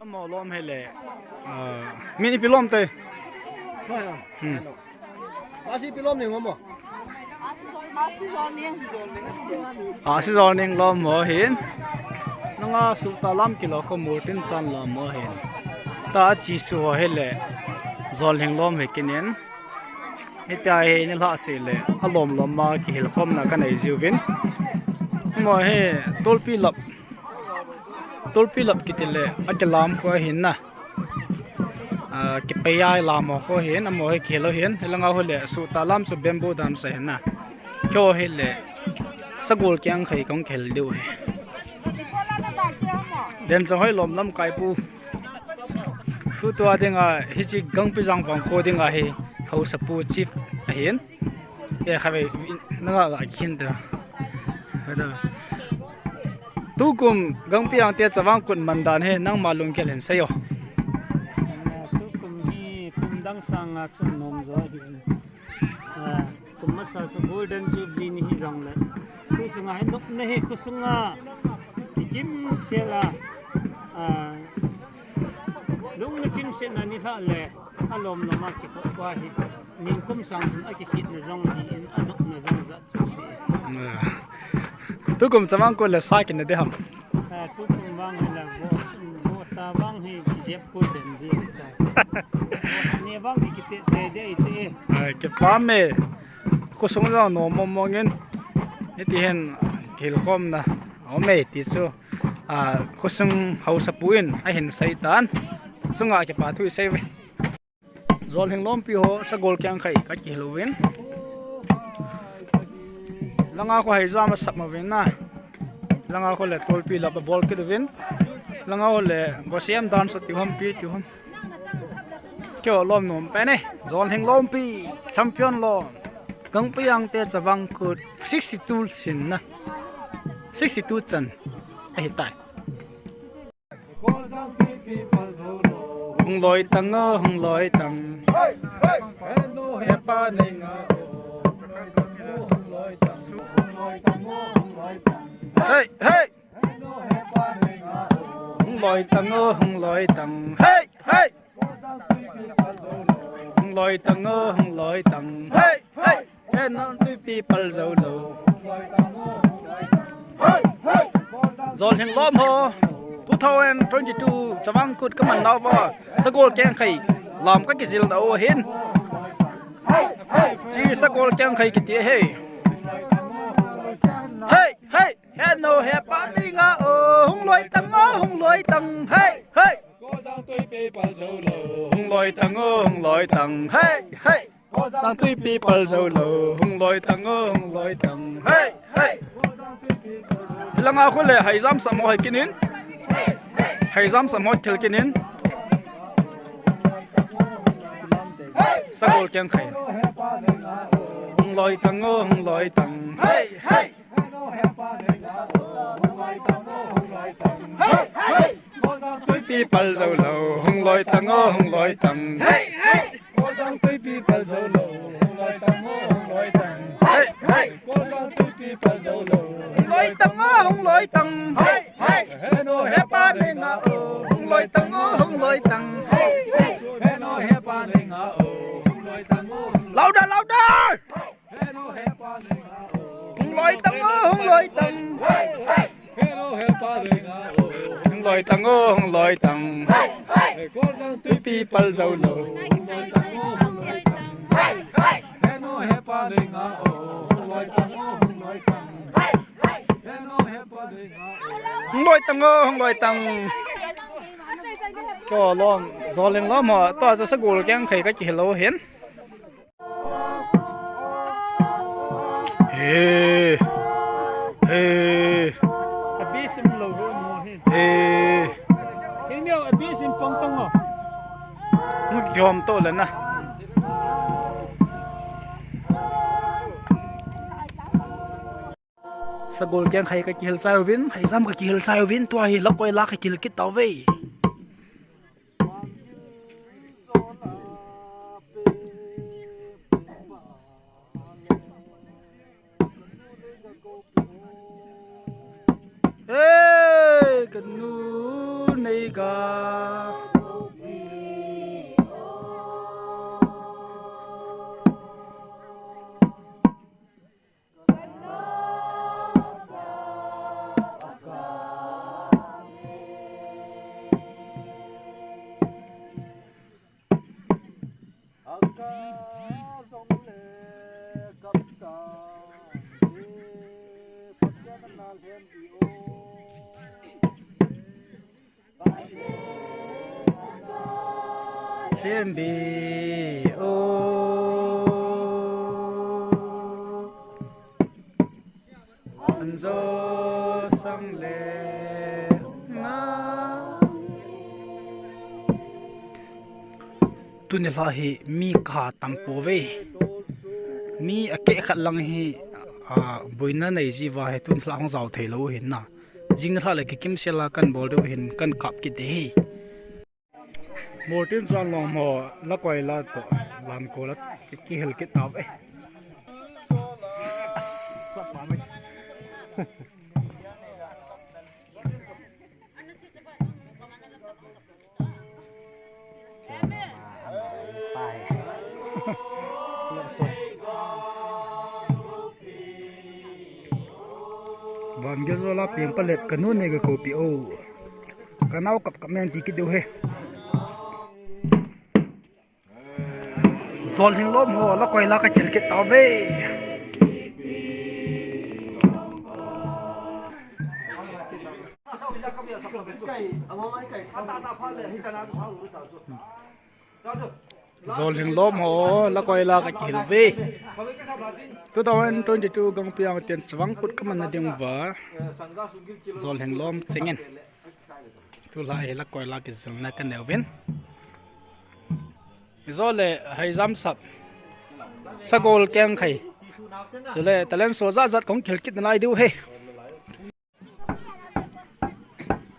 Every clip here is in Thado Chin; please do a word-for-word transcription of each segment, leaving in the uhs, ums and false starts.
Mo lom hile. Ah, min ipi lom te. Hmm. Masi ipi lom ni ngomo. Ah, si zol ning lom mo hin. Nanga sulta lam kilo ko murtin chan lom mo hin. Ta chi su ho hile. Zol ning lom he kinin. Hitia hi ni lha se le. A lom lom ma kihil khom na ka nei jiuvin. Mo he tolpi lap. Tolpi lap kiti le, a kilam kho ahin na. Ah, kipei a lam kho ahin, amaho hi kihil ahin, hilanga ho le, suta lam chu bamboo dam sa ahin na. Kho hi le, sagol keng khai kong kihil diu hi. Den chang hoi lom lam kai pu. Tutua dinga, hichi Gangpijang vang kho dinga hi, Haosapu chief ahin. Ke kha ve, nanga ga khin ta. Tukum Gangpijang te Chavang Kut man dan hi nangma lunggel hin seiyo. Tukum hi kum dang sanga chu nom jo hi. Ah, kum masa chu Golden Jubilee ni hi jong le. Tu chunga hi nopna hi khosunga kikim sela. Ah, lungna chimsetna ni lha le. A lom lom a kikop pa hi. Ningkum sang chun a kikhitna jong hi in a nopna jong jat chu hi. Tukum Chavang Kut le sa kina de ham. Ah, tukum vang hi la bo, bo sa vang hi kijep kul den di ta. Bo sa ni vang hi kite te de ite. Ah, kipa me. Khosung jong nom mong mong in. Hiti hin kihil khom na. Aum e ti chu. Ah, khosung Haosapu in ahin sei tan. Chunga kipa thu i sei ve. Zol hing lompi ho, sagol keng khai ka kihil uvin. Langa kho haijam a sap ma uvin na. Langa kho le tolpi lap a bol kit uvin. Langa kho le gosem dan sa ti hom pi ti hom. Keo lom nom pen e. Zol hing lompi, champion lom. Gangpijang te Chavang Kut sixty-two sin na. Sixty-two chan. Ahi tai. Hung loi tang o, hung loi tang. Hepa nei nga o. Hei, hei. Hung loi tang o, hung loi tang. Hei, hei. Hung loi tang o, hung loi tang. Hei, hei. He nang tuipi pal jou lou. Zol hing lom ho. Two thousand twenty-two Chavang Kut ka man nau va. Sagol keng khai. Lam ka kijil nau hin. Chi sagol keng khai kiti he. Hei, hei. He no hepa nei nga o. Hung loi tang o, hung loi tang. Hei, hei. Hung loi tang o, hung loi tang. Hei, hei. Tang tuipi pal jou lou, hung loi tang o, hung loi tang. Hei, hei. Langa kho le haijam sam ho hai kinin. Haijam sam ho thil kinin. Sagol keng khai. Hung loi tang o, hung loi tang. Hei, hei. Tuipi pal jou lou, hung loi tang o, hung loi tang. Hei, hei. Tuipi pal jou lou, hung loi tang o, hung loi tang. Hei, hei. Tuipi pal jou lou, hung loi tang o, hung loi tang. Hei, hei. He no hepa nei nga o, hung loi tang o, hung loi tang. Hei, hei. He no hepa nei nga o, hung loi tang o. Louder, louder. Hung loi tang o, hung loi tang. Hung loi tang o, hung loi tang. Tuipi pal jou lou. Hung loi tang o, hung loi tang. Keo lom, zol hing lom ho. Tua chu sagol keng khai ka kihil lou hin. He. He. Abi sim lou mo hi. He. Hi neo abi sim pang tang o. Mu kiom to le na. Sagol keng khai ka kihil chai uvin, haijam ka kihil chai uvin, tua hi lakoi la ka kihil kit tau ve. Hey, kanu. Neiga. Aka jong le kapta, e, Pathen na lhem bi o. Lhem bi o. Anjo sang le nga. Tuni lha hi mi kaha tam pouve. Mi akeh khat lang hi, a, boina nei jiuva hi tuni lha hung jao thei lou hin na. Jing ni lha le kikim sela kan bol diu hin kan kap kit ding ahi. Mortin Jan Lom ho, Lakoila toh, Lamkol a ki, kihil kit tauve. Van gei jola piang palet kanu ne ga kopi o. Kanao kap kap men ti kit diu ahi. Jolhing Lom ho, Lakoila kakihil kit tauve. Jolhing Lom ho, Lakoila kakihil uve. Two thousand twenty-two Gangpiang ten chavang kut kaman na diuva. Jolhing Lom chengin. Tulha hi Lakoila kijilna kanei uvin. Ijole Heijamsap, Sagol Kengkhai, chule talent show jat jat kahung kihil kit nalai diu ahi.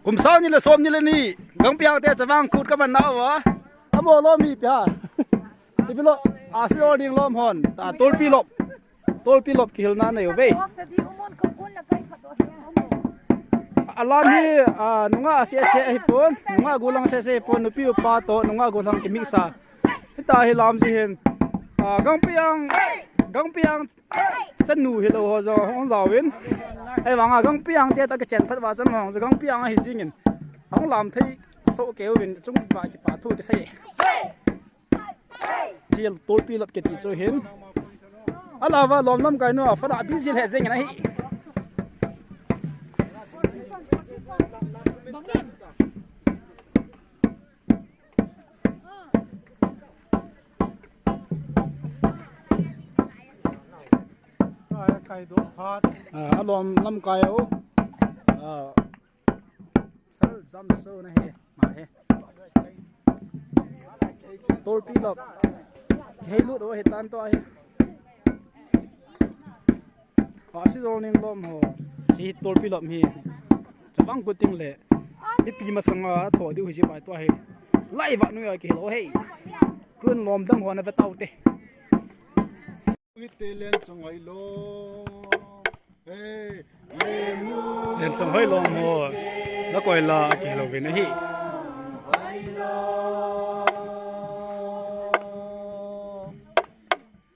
Kum sang ni le som ni le ni, Gangpiang te chavang kut kaman nauva. Amo lom hi ipi ham? Ipi lom, a, Jolhing Lom hon, a, Tolpi Lop. Tolpi Lop kihilna nei uve. Alam hi, a, nungah seh seh ahipon, nungah gollhang seh seh ahipon, nupi upa toh nungah gollhang kimix a. Hitia hi lam ji hin, a, Gangpiang, Gangpiang chanu hilou ho jong hung jaovin. Ahivanga Gangpiang te toh kichen phat uva chun hung jao Gangpiang ahi jingin. Hung lam thei soh kei uvin chung uva kipa thu kisei. Jil Tolpi Lop kiti chu hin. Alava lom lamkai nu a fana busy lheh jengin ahi. A, alom lamkai u. A, Sir Jamso na hi, ma hi. Tolpi Lop. Hei lut o hi tan to hi. A, Jolhing Lom ho. Chi Tolpi Lop hi. Chavang kut ding le. Ipi masanga tho diu hi ji pai to hi. Lai va nu ya kihil o hi. Kun lom dang ho na ve taute. Ui te len chong oi lo. Hey. Len chong hoi lom ho. Lakoila kihil uvin ahi.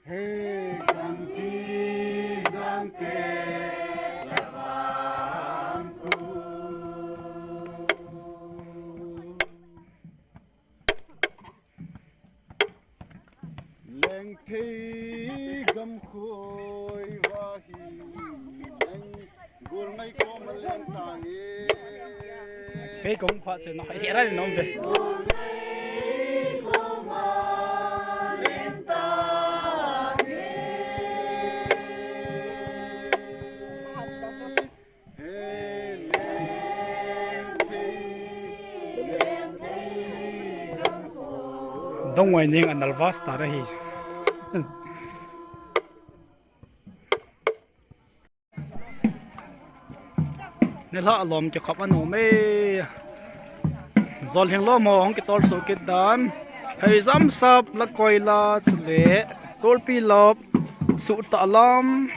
Hey, Gangpi jang te savang ku. Lengthei gamkhoi vahi leng gol ngai koma leng tange. Kei kong pha che na hai ra ni nom be. Dongoi ning a nervous ta ra hi. Nilhah lom kikhop anom e. Jolhing Lom ho hung kitol soh kit dan. Heijamsap, Lakoila, chule Tolpi Lop, Suhtah Lam,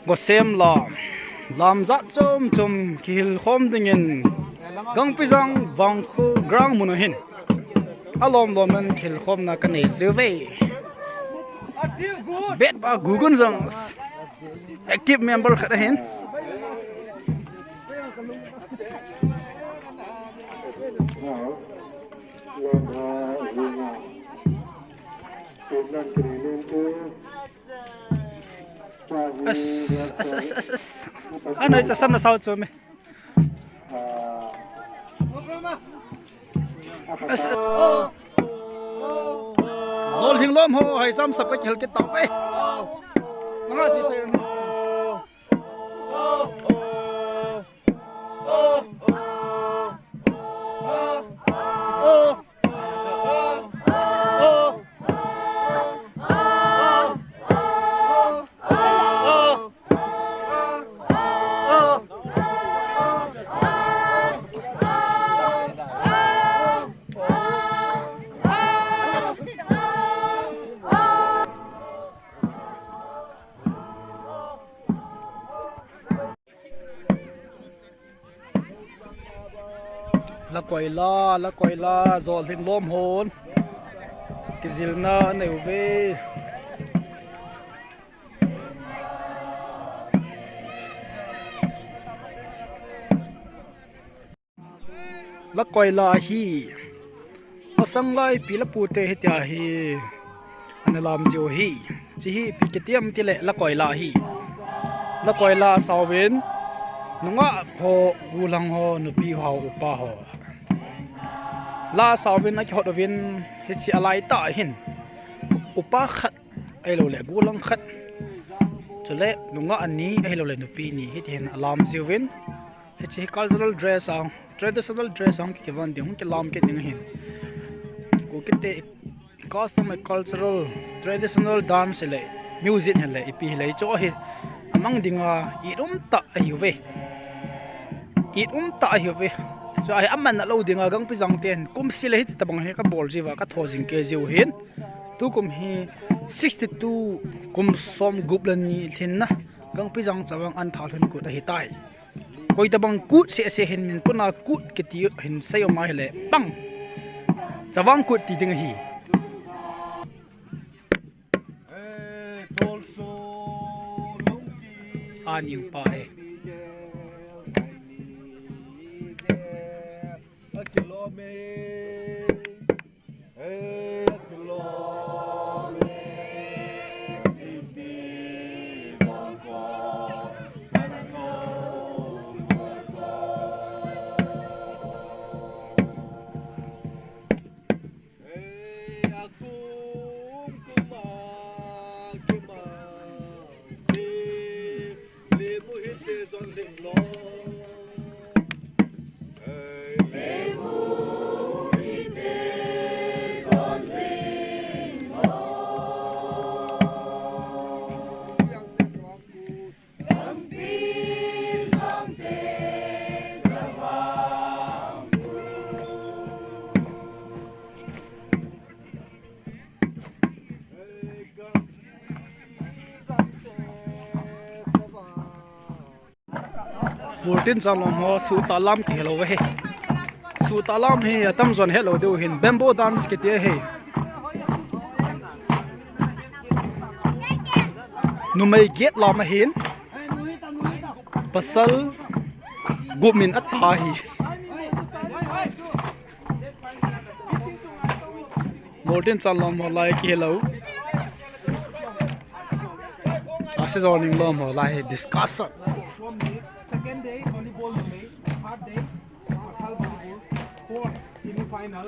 Gosem Lam. Lam jat chom chom kihil khom dingin Gangpijang Vangkho ground mun ahin. Alom lom in thilkhomna kanei jiuve. Betba Gugun jong active member khat ahin. As, as, as, as, as. Ano, isa sam na sao chome. As, as. Jolhing lom ho, hai cham sap ka kihel kit tau pe. Nanga chi te. La koi la, la koi la, Jolhing lom hon. Kijilna anei uve. La koi la hi. Masang lai pi la pu te hitia hi. Ana lam jiu hi. Chi hi pi kitiam ti le la koi la hi. La koi la sauvin. Nungah ho, gulang ho, nupi ho, upa ho. La sauvin a kihot uvin hichi alai ta hin. Upa khat, ahilou le, gulang khat. Chule, nungah ani, ahilou le, nupi ni, hiti hin alam jiuvin. Hichi hi cultural dress ang, traditional dress ang kikivon ding, hung kilam kit ding ahin. Kukite custom cultural traditional dance le music hele ipi hele icho hi amang dinga i um ta ahiuve. I um ta ahiuve. Cho ahi aman na lo dinga Gangpijang ten kumsi le hiti tabang hi kabol jiuva katho jing kei jiu hin. Tukum hi sixty-two kum som gup le ni lhinna Gangpijang Chavang Anthalhun kut ahitai. Koi tabang kut seh seh hin min puna kut kiti hin sei um ahile pang. Chavang kut ti ding ahi. Ani upa e. Mortin Chalom ho suhtalam kihelou ahi. Suhtalam hi atamjon helou diu hin bamboo dance kiti ahi. Numei get lam ahin. Pasal gup min ata hi. Mortin Chalom ho lai kihelou. Ase Jolhing lom ho lai hi discussion. Second day, volleyball numei. Third day, pasal volleyball. Fourth, semi final.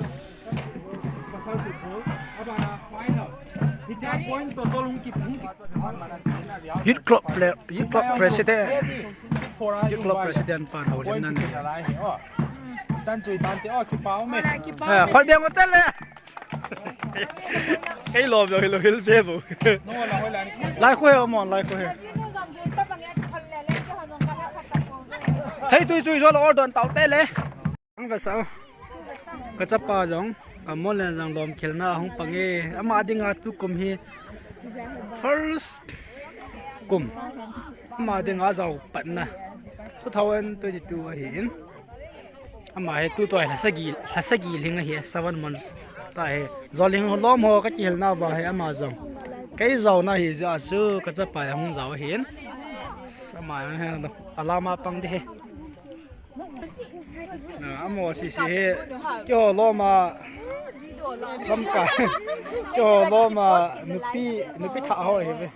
Pasal football. Abana final. Hicha point total hung ki, hung ki. Youth club player, youth club president. Youth club president pan ho lim nan. Chan chui tan te o kipau me. Eh, khol beng hotel le. Kei lom lo hilo hil be bo. Lai khu he mon, lai khu he. Hei tui chui jo lo or don tau te le. Ang ve sao. Ka chapa jong, ka mon le jong lom khelna hung pange. Ama dinga tukum hi first kum. Ama dinga jao patna. Two thousand twenty-two ahi in. Ama hi tutua hi lhasagi, lhasagi ling ahi, seven months ta hi. Jolhing lom ho kakihilna uva hi ama jong. Kei jaona hi jeh a chu kachapa hung jao ahin. Ama hi alama pang ding hi. Na, amo sisi hi. Keiho loma lamkai. Keiho loma nupi, nupi thah ho hi ve.